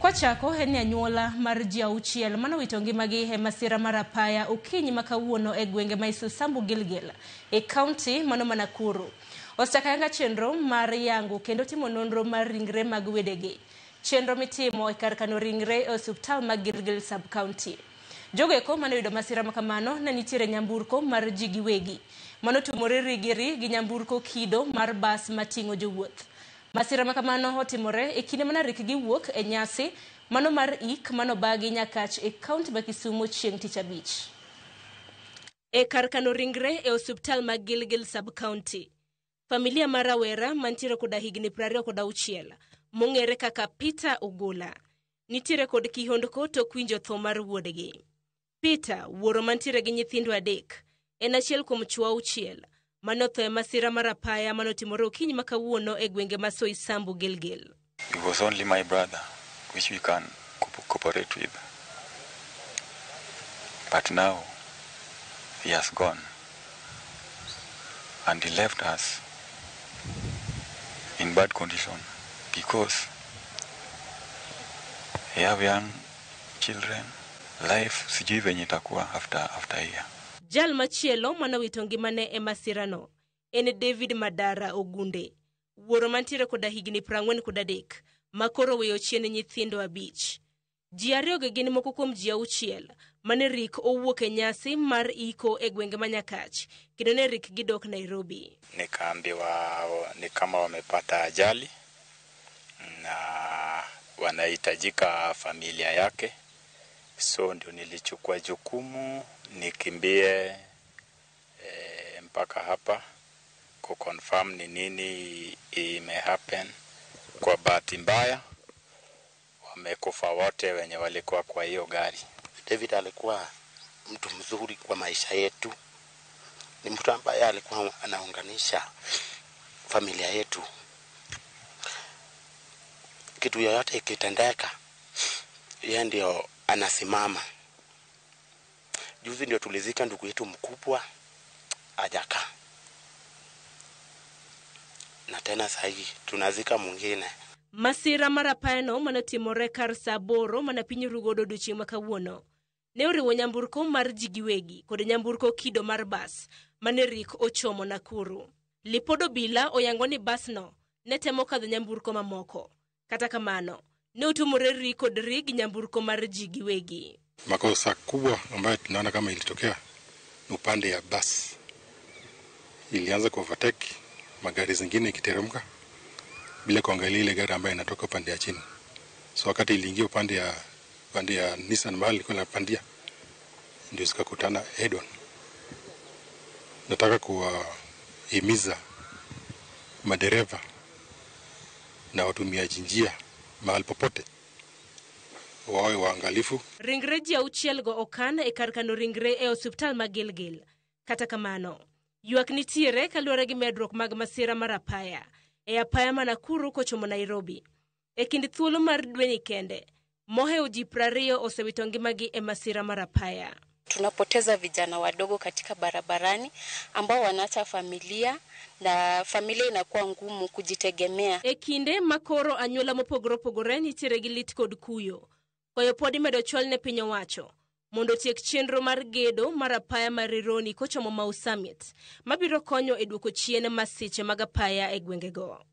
Kwachako en ni anyuola mar ji 6 manowito ngimagi e masira mar apaya okinyi ma kawuono e gwenge ma Isosambu Gilgil e kaunti mano ma Nakuru. Osechako ayanga chenro mar yango kendo timo nonro mar ringre mag wedegi. Chenro mitimo e kar kano ringre e osiptal ma Gilgil sub-county. Jogo eko mane oyudo masira makamano ne nitiere nyamburko mar ji giwegi manotumore rigiri gi nyamburko kido mar bas mating'o jowuoth. Masira makamano otimore e kinde mana rik giwuok e nyasi mano mar ik manobagi Nyakach e kaunti ma Kisumu chieng' tich abich. E kar kano ringre e osiptal ma Gilgil sub-county. Familia mar rawera mantiere koda higni 26 mong'ere kaka Peter Ogola nitiere kod kihondko tok winjo tho mar wuodgi. Peter, wuoro mantiere gi nyithindo 3, en achiel kuom chwo 6 manotho e masira mar apaya manotimore okinyi ma kawuono e gwenge ma Soisambu Gilgil. It was only my brother which we can cooperate with. But now he has gone and he left us in bad condition because he have young children. Life sijui venye itakuwa after here. Jal machielo manowito ngimane e masirano en David Madara Ogunde, wuoro mantiere koda higni 43 ma koro weyo chien nyithindo 5. Ji 2 gi gin moko kuom ji 6 mane rik owuok e nyasi mar iko e gwenge ma Nyakach kendo ne rik gidok Nairobi. Nikaambiwa ni kama wamepata ajali na wanahitajika familia yake, so ndio nilichukua jukumu nikimbie mpaka hapa kuconfirm ni nini imehappen. Kwa bahati mbaya wamekufa wote wenye walikuwa kwa hiyo gari. David alikuwa mtu mzuri kwa maisha yetu, ni mtu ambaye alikuwa anaunganisha familia yetu. Kitu yoyote ikitendeka, yeye ndio anasimama. Juzi ndio tulizika ndugu yetu mkubwa hajakaa, na tena sasa tunazika mwingine. Masira mar apayano manotimore kar saa 8 mana piny rugodo odiochieng' ma kawuono ne oriwo nyamburko mar ji giwegi kod nyamburko kido mar bas mane rik ochomo Nakuru. Lipod obila oyango ni basno ne temo kadho nyamburko mamoko. Kata kamano, ne otumore ri kod ri gi nyamburko mar ji giwegi. Makosa kubwa ambayo tunaona kama ilitokea ni upande ya bas. Ilianza ku overtake magari zingine ikiteremka bila kuangalia ile gari ambayo inatoka upande ya chini. So wakati iliingia upande ya Nissan mahali ilikuwa inapandia, ndio zikakutana head on. Nataka kuwahimiza madereva na watumiaji njia mahali popote wawe waangalifu. Ringre ji 6 go okan e kar kano ringre e osiptal ma Gilgil. Kata kamano, ywak nitiere kaluwore gi medruok mag masira mar apaya e apaya ma Nakuru kochomo Nairobi. E kind thuolo mar dweni kende, mohewo ji 20 osewito ngimagi e masira mar apaya. Tunapoteza vijana wadogo katika barabarani ambao wanaacha familia na familia inakuwa ngumu kujitegemea. E kinde makoro anyuola mopogore opogore nitiere gi lit kod kuyo. Koyo pod imedo chwal ne piny owacho mondo otiek chenro mar gedo mar apaya mar Rironi kochomo Mau Summit mabiro konyo e duoko chien masiche mag apaya e gwengego.